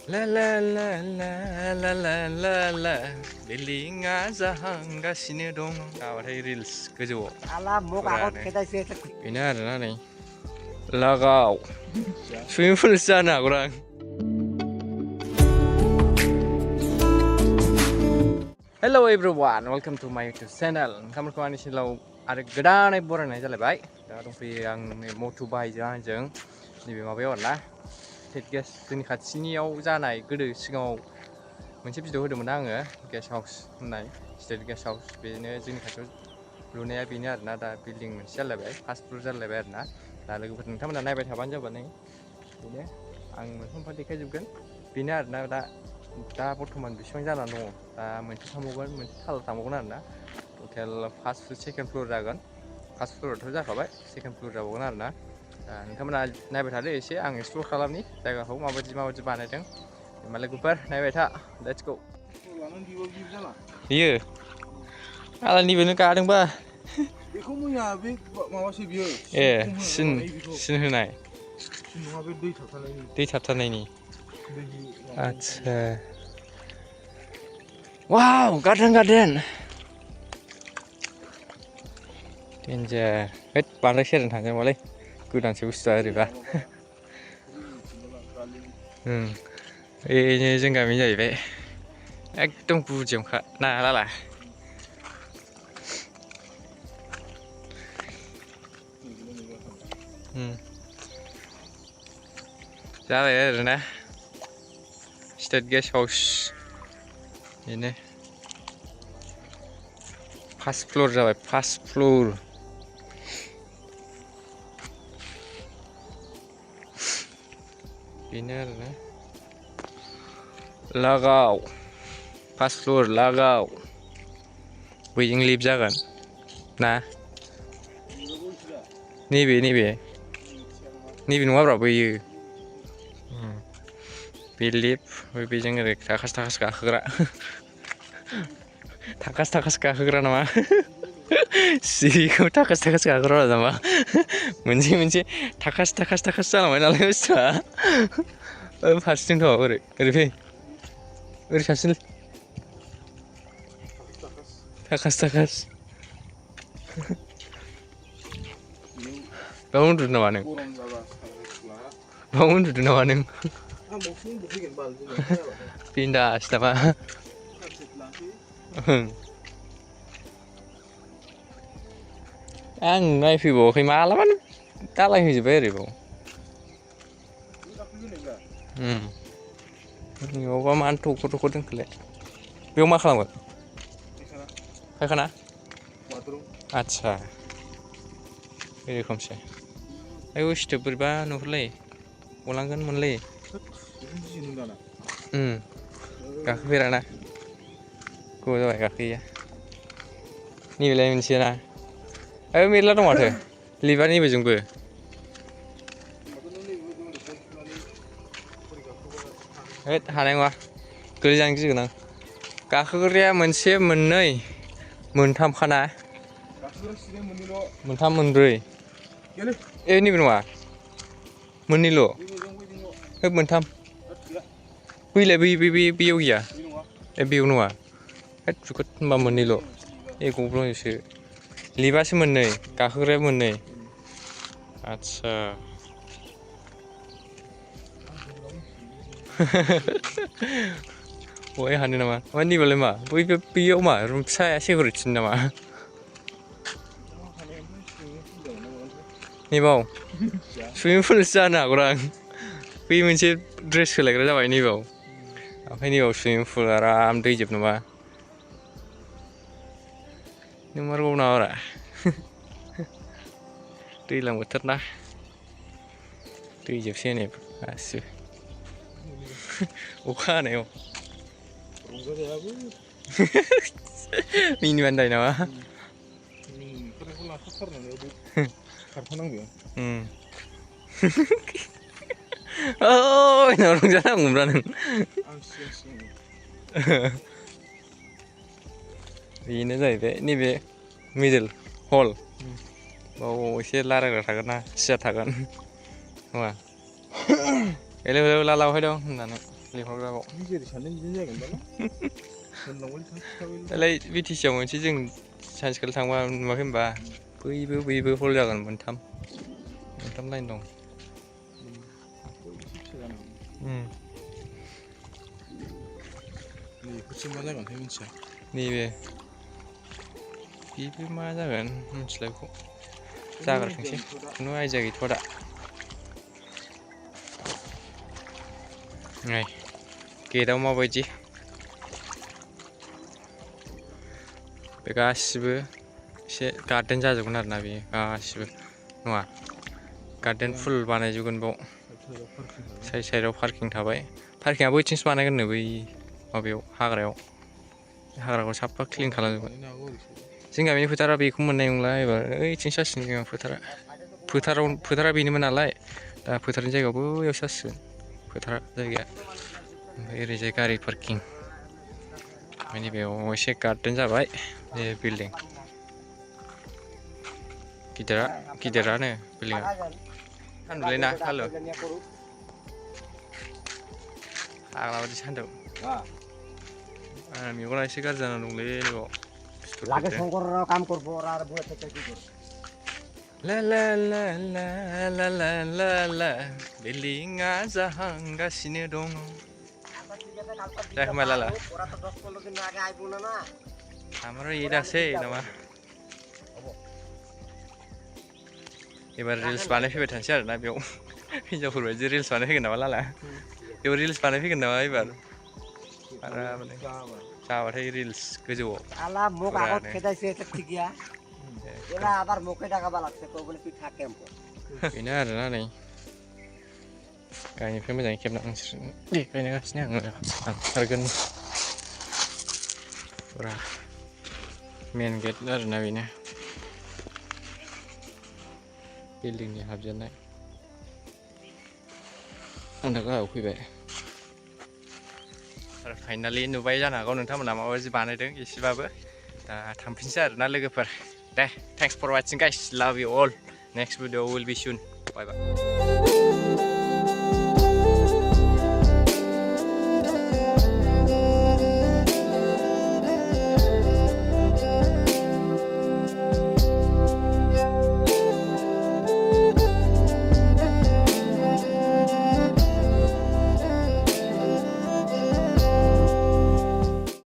La la la la la la la la बिल्डिंआ जाहांगासिनो दं गाबाथाय reels गोजौआव Alah, mau kakak फुरानो kita sih. बेनो आरोना नै लागाव सुइमिं पुल जानो हागौदां हेल' एभ्रिवान वेलकाम टु माय इउटुब चेनेल नोंथांमोनखौ आंनि चेनेलाव आरो गोदानै बरायनाय जालायबाय दा दंफैयो आं मटु बाइजों आंजों नैबे माबायाव आरोना टेट गेस जोंनि खाथिनियाव जानाय गोदो सिगाङाव मोनसे भिडिअ होदोंमोन आङो गेस्ट हाउस होननाय स्टेट गेस्ट हाउस बेनो जोंनि खाथियाव लुनाया बेनो आरोना दा बिल्डिं मोनसे जालायबाय फार्स्ट फ्लोर जालायबाय आरोना दा लोगोफोर नोंथांमोना नायबाय थाबानो जाबाय नै बेनो आं मोनफा मोनफा देखायजोबगोन बेनो आरोना दा बर्थमान बेसेबां जानानै दङ दा मोनसे थांबावगोन मोनसे थाला थांबावगोन आरोना टटेल फार्स्ट सेकेन्ड फ्लोर जागोन फार्स्ट फ्लोराथ' जाखाबाय सेकेन्ड फ्लोर जाबावगोन आरोना दा नोंथांमोना नायबाय थादो एसे आं एक्सप्लर खालामनि जायगाखौ माबायदि बानायदों होमबा लोगोफोर नायबाय था लेट्स गो बियो आला निबेनो गादोंबा बेखौ मैया बे माबासो बियो ए सिन होनाय नङा बे दै थाबथानायनि आच्छा वाव गार्डेन डेन्जार हैद बांद्राय सेरजों थांजाबालै गोदानसो बुस्थुआ ओरैबा बेनो जों गामिनि जाहैबाय एकदम गुदियावखा ना लाला जाबाय आरोना स्टेट गेस्ट हाउस बेनो फार्स्ट फ्लोर जाबाय फार्स्ट फ्लोर बेनो आरोना लागाव फार्स्ट फ्लोर लागाव बैजों लिफ्ट जागोन ना नैबे नङाब्रा बैयो बे लिफ्ट बेजों ओरै थाखास गाखोग्रा थाखास गाखोग्रा नामा सिरिखौ थाखास गाखोग्रा नामा मोनसे थाखास जालांबाय नालाय बुस्थुआ फारसेथिंथ' ओरै फै ओरै सासेल थाखास बाव उन्दुदों नामा नों बिन्दास नामा आं नायफैबावाखै मालाबानो दालाय होजोब्बाय ओरैबाव न'आवबा मानो थख' दोनखोलाय बेयाव मा खालामगोन फायखाना आच्छा बे रोखोमसो आयौ सिथोब बोरैबा नुहुरलायो गलांगोन मोनलायो गाखोफेराना गोबाव जाबाय गाखोयैया नैबेलाय मोनसेना ओइ मेरला दं माथो लिफ्टआ नैबेजोंबो होद हानाय नङा गोलैजानो गिगोन आं गाखोग्राया मोनसे मोननै मोनथामखाना मोनथाम मोनब्रै ए नैबे नङा मोननैल' होद मोनथाम बैलाय बैयाव गैया ए बेयाव नङा होद सुखुद होनबा मोननैल' ए गब्लंसो लिफ्टआसो मोननै गाखोग्राया मोननै आच्छा बहाय हानो नामा नैबालाय मा बैयाव मा रुम फिसाया सिकिउरिटिनि नामा नैबाव सुइमिं पुलसो जानो हागौदां बै मोनसे ड्रेस सोलायग्रा जाबाय नैबाव ओमफ्राय नैबाव सुइमिं पुल आराम दै जोब नामा नंमारगौ नामाब्रा दैज्लां बोथोर ना दै जोबसै नै गासिबो अखा हानायाव मिनि बान्दाय नामा रंजानांगौब्रा नों बेनो जाहैबाय नैबे मिडल हल बाव एसे रायलायग्रा थागोन ना सियार थागोन नङा हेलौ लाला बहाय दं होननानै लिंहरग्राबाव नि जेरै सानदों बिदिनो जागोन दाना होनलांबाय खिथाबाय दालाय BTC आव मोनसे जों सानसेखालि थांबा नुवाखै होनबा बैबो हल जागोन मोनथाम लाइन दं फिसा जानांगौ नैफोरसो मा जागोनथाय मिथिया नैबे बेबो मा जागोन मिथिला बेखौ जाग्रोथोंसै खुनु आइडिया गैथ'आ दा नै गेटआव माबायदि बे गासिबो एसे गार्डेन जाजोबगोन आरोना बेयो गासिबो नङा गार्डेन फुल बानायजोबगोन बाव साइडआव पार्किं थाबाय पार्किंआ बैथिंसो बानायगोननो बै माबायाव हाग्राखौ साफा क्लिन खालामजोबगोन जों गामिनि फोथारा बेखौ मोननाय नंला एबार ओइथिंसो जासिगोन जोंहा फोथारा बेनोमोन नालाय दा फोथारनि जायगायाव बैयावसो जासिगोन फोथार जायगाया ओमफ्राय ओरैजाय गारि पार्किं माने बेयाव एसे गार्डेन जाबाय बे बिल्डिं गिदिरानो बिल्डिंआ सान्दुंलै ना हालु फाग्ला बायदि सान्दुं मेगना एसे गाज्रि जाना दंलै नैबाव লাগে শঙ্কর কাম করবো আর বসে থেকে কি করব ला ला ला ला ला ला ला ला बिल्डिंआ जाहांगासिनो दं जाखोमा लाला ওরা তো 10-15 দিন আগে আইবো না না আমারও ঈদ আছে নাमा एबार रिल्स बानायफैबाय थानोसै आरोना बेयाव हिनजावफोर बायदि रिल्स बानायफैगोन नामा लाला बेयाव रिल्स बानायफैगोन नामा एबार आरामनो जाबाथाय रिल्स गोजौआव আলা মুখ আগত খেদাইছে এটা ঠিকিয়া এলা আবার মুখে টাকাবা লাগছে তো বলে তুই থাক কেমন बेनो आरोना नै गायनिफ्राय मोजाङै खेबना गायगासिनो आङो थांथारगोन फुरा मेन गेट आरोना बेनो बिल्डिंनि हाबजेननाय आं दा गाहायाव फैबाय आरो फाइनालि नुबाय जानो हागौ नोंथांमोना माबायदि बानायदों एसेबाबो दा थांफिनसै आरोना लोगोफोर दे thanks for watching guys love you all next video will be soon bye bye